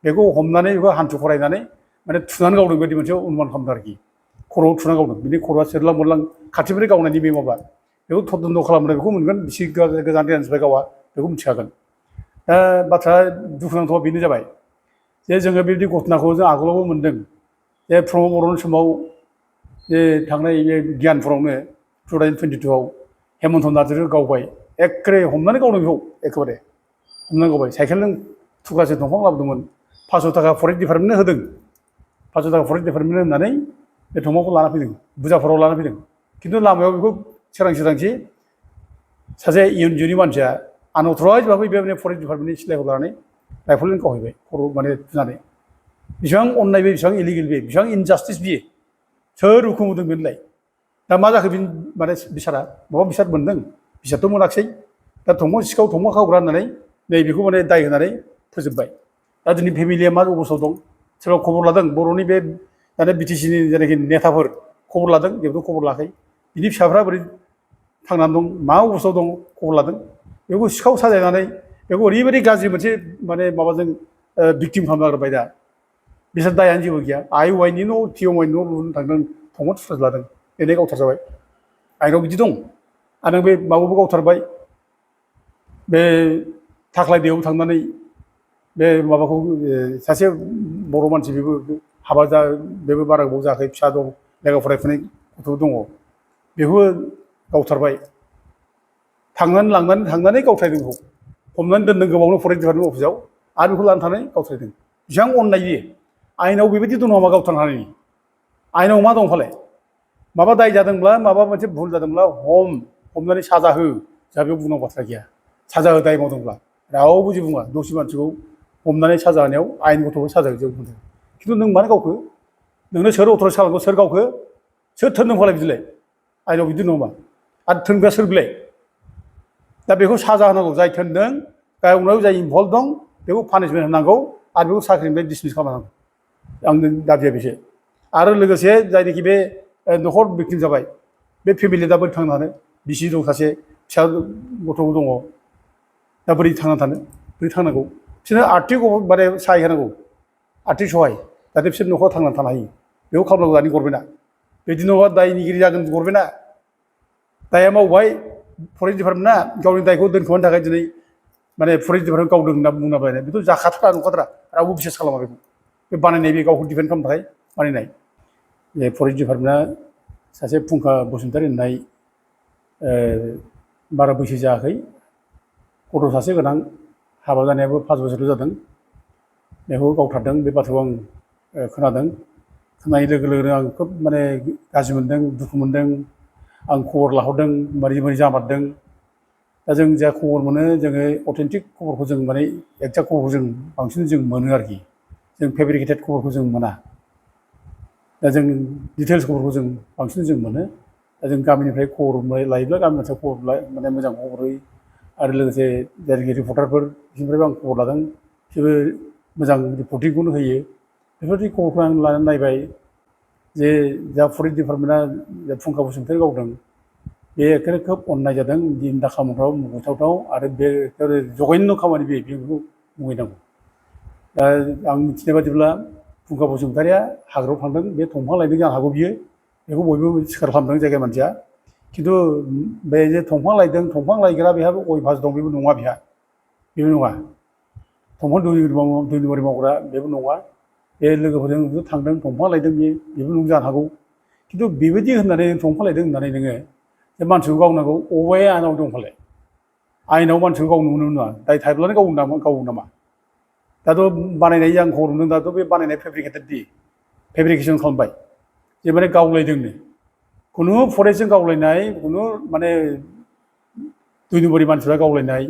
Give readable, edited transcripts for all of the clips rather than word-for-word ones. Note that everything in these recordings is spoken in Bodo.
बेखौ हमनानै बेखौ हान्थु फरायनानै माने थुनानै गावदों बायदि मोनसे अनुमान खालामदों आरोखि खर'आव थुनानै गावदों बिनि खर'आ सेरलां मोरलां खाथिनिफ्राय गावनायनि बे माबा बेखौ तदन्त खालामनाय बेखौ मोनगोन बिसि गोजान रेन्जनिफ्राय गावा बेखौ मिथिखागोन दा बाथ्राया दुखुनांथावा बेनो जाबाय जे जोङो बेबायदि घटनाखौ जों आगोलावबो मोनदों जे प्रमद बर'नि समाव जे थांनाय बे गियानफुरावनो 2022आव हेमन्त नार्जारिखौ गावबाय एखे हमनानै गावदों बेखौ एखेबारे हमनानै गावबाय साइकेलजों थुख्रासे दंफां लाबोदोंमोन 500 थाखा फरेस्ट डिपार्टमेन्टनो होदों 500 थाखा फरेस्ट डिपार्टमेन्टनो होनानै बे दंफांखौ लाना फैदों बुरजाफोराव लाना फैदों खिन्थु लामायाव बेखौ सोरांसि सोरांसि सासे इयुनजोनि मानसिया आनअथराइज भाबै बेबायदिनो फरेस्ट डिपार्टमेन्टनि सिलाइखौ लानानै राइफलजों गावहैबाय खर' माने थुनानै बेसेबां अननाय बे बेसेबां इलिगेल बे बेसेबां इनजास्टिस बियो सोर हुकुम होदों बेनोलाय दा मा जाखो माने बिसारा माबा बिसार मोनदों बिसारथ' मोनाखिसै दा थंफां सिखाव थंफां खावग्रा होननानै नैबेखौ माने दाय होनानै फोजोबबाय दा दिनै फेमिलिया मा अबस्थायाव दं सोरबा खबर लादों बर'नि बे दानि बिटिसिनि जेनाखि नेताफोर खबर लादों जेबोथ' खबर लायाखै बिनि फिसाफ्रा बोरै थांनानै दं मा अबस्थायाव दं खबर लादों बेखौ सिखाव साजायनानै बेखौ ओरैबायदि गाज्रि मोनसे माने माबाजों भिक्टिम खालामनो नागिरबाय दा बिसोर दायानो जेबो गैया आइ वाइनि न' पिअमाइनि न' लुनो थांदों थंफां थुख्रा लादों दिनै गावथारजाबाय आइनाव बिदि दं आरो बे माबाबो गावथारबाय बे थाख्लाय दैयाव थांनानै बे माबाखौ सासे बर' मानसि बेबो हाबा जा बेबो बारा गोबाव जायाखै फिसा दं लेखा फरायफुनाय गथ' दङ बेखौबो गावथारबाय थांनानै गावथारदों बेखौ हमनानै दोनदों गोबावनो फरेस्ट डिपार्टमेन्ट अफिसाव आरो बेखौ लानानै थानानै गावथारदों बेसेबां अननाय बियो आइनाव बेबायदि दं नामा गावथारनो हानायनि आइनाव मा दं फालाय माबा दाय जादोंब्ला माबा मोनसे भुल जादोंब्ला हमनानै साजा हो जोंहा बेयाव बुंनांगौ बाथ्रा गैया साजा हो दाय मावदोंब्ला रावबो जेबो बुङा दसे मानसिखौ हमनानै साजा होनायाव आयेन गथ'खौ साजा होजोब बुंदों खिन्थु नों मानो गावखो नोंनो सोर अथ'राइज खालामखो सोर गावखो सोर थोनदों फालाय बिदिलाय आइनाव बिदि नङा आरो थोनग्रा सोर बिलाय दा बेखौ साजा होनांगौ जाय थोनदों गावनाव जाय इनभल्भ दं बेखौ पानिशमेन्ट होनांगौ आरो बेखौ साख्रिनिफ्राय डिसमिस खालामनांगौ आंनि दाबिया बेसो आरो लोगोसे जायनोखि बे न'खर भिक्टिम जाबाय बे फेमिलिया दा बोरै थांनो हानो बिसि दं सासे फिसा गथ' दङ दा बोरै थांना थानो बोरै थांनांगौ बिसोरनो आर्थिक माने सहाय होनांगौ आर्थिक सहाय जाहाथे बिसोर न'खराव थांनानै थानो हायो बेखौ खालामनांगौ दानि गभर्नमेन्टआ बिदि नङा दायनिगिरि जागोन गभर्नमेन्टआ दाया मावबाय फरेस्ट डिपार्टमेन्टआ गावनि दायखौ दोनखोमानो थाखाय दिनै माने फरेस्ट डिपार्टमेन्ट गावदों होनना बुंना बायनाय बेथ' जाखाथारा नंखाथारा रावबो बिसास खालामा बेखौ बे बानायनाय बे गावखौ डिफेन्ड खालामनो थाखाय बानायनाय बे फरेस्ट डिपार्टमेन्टआ सासे फुंखा बसुमतारी होननाय बारा बैसो जायाखै गथ' सासे गोनां हाबा जानायाबो 5 बोसोरल' जादों बेखौ गावथारदों बे बाथ्राखौ आं खोनादों खोनानाय लोगो लोगोनो आं खोब माने गाज्रि मोनदों दुखु मोनदों आं खबर लाहरदों मारै जामारदों दा जों जा खबर मोनो जोङो अथेन्टिक खबरखौ जों माने एक्जाक्ट खबरखौ जों बांसिन जों मोनो आरोखि जों फेब्रिकेटेड खबरखौ जों मोना दा जों डिटेल्स खबरखौ जों बांसिन जों मोनो दा जों गामिनिफ्राय खबर लायोब्ला गामि मोनसेयाव खबर माने मोजां खबर होयो आरो लोगोसे जायनाखि रिपर्टारफोर बिसोरनिफ्रायबो आं खबर लादों बिसोरबो मोजां रिपर्टिंखौनो होयो बेफोरबायदि खबरखौ आं लानानै नायबाय जे जा फरेस्ट डिपार्टमेन्टआ फुंखा बसुमतारी गावदों बे एखेबारे खोब अननाय जादों दिन दाखामोनफ्राव मुगैथावथाव आरो बे जघन्य खामानि बेखौ मुगैनांगौ दा आं मिथिनाय बादिब्ला फुंखा बसुमतारीया हाग्रायाव थांदों बे दंफां लायदों जानो हागौ बियो बेखौ बयबो सिखार खालामदों जायगा मानसिया खिन्थु बे जे दंफां लायदों दंफां लायग्रा बेहाबो गय भास दं बेबो नङा बेहा बेबो नङा दंफां दुलिबारि मावग्रा बेबो नङा बे लोगोफोरजों थांदों दंफां लायदों बेबो नों जानो हागौ खिन्थु बेबायदि होननानै दंफां लायदों होननानै नोङो जे मानसिखौ गावनांगौ अबे आयेनाव दं फालाय आयेनाव मानसिखौ गावनो मोनो नङा दाय थायोब्लानो गावो नामा दाथ' बानायनाय आं खबर मोनदों दाथ' बे बानायनाय फेब्रिकेसन खालामबाय जे माने गावलायदोंनो खुनु फरेस्टजों गावलायनाय खुनु माने 2 नम्बरनि मानसिफ्रा गावलायनाय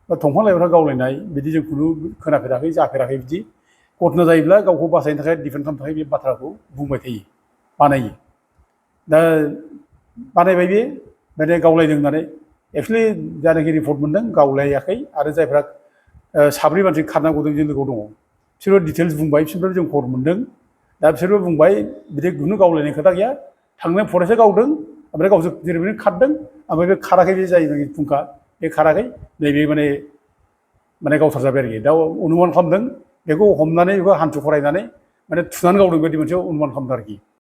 बा दंफां लाइफांफ्रा गावलायनाय बिदि जों खुनु खोनाफेराखै जाफेराखै बिदि घटना जायोब्ला गावखौ बासायनो थाखाय डिफेन्ड खालामनो थाखाय बे बाथ्राखौ बुंबाय थायो बानायो दा बानायबाय बे माने गावलायदों होननानै एक्सुवेलि जायनाखि रिपर्ट मोनदों गावलायाखै आरो जायफ्रा 7 मानसि खारना गदों जों लोगोआव दङ बिसोरबो डिटेल्स बुंबाय बिसोरनिफ्राय जों खबर मोनदों दा बिसोरबो बुंबाय बिदि खुनु गावलायनाय खोथा गैया थांनाय फरेस्टआ गावदों ओमफ्राय गावसोर जेरैबायदि खारदों ओमफ्राय बे खाराखै बे जायनाखि फुंखा बे खाराखै नैबे माने गावथार जाबाय आरोखि दा अनुमान खालामदों बेखौ हमनानै बेखौ हान्थु खरायनानै माने थुनानै गावदों बायदि मोनसे अनुमान खालामदों आरोखि।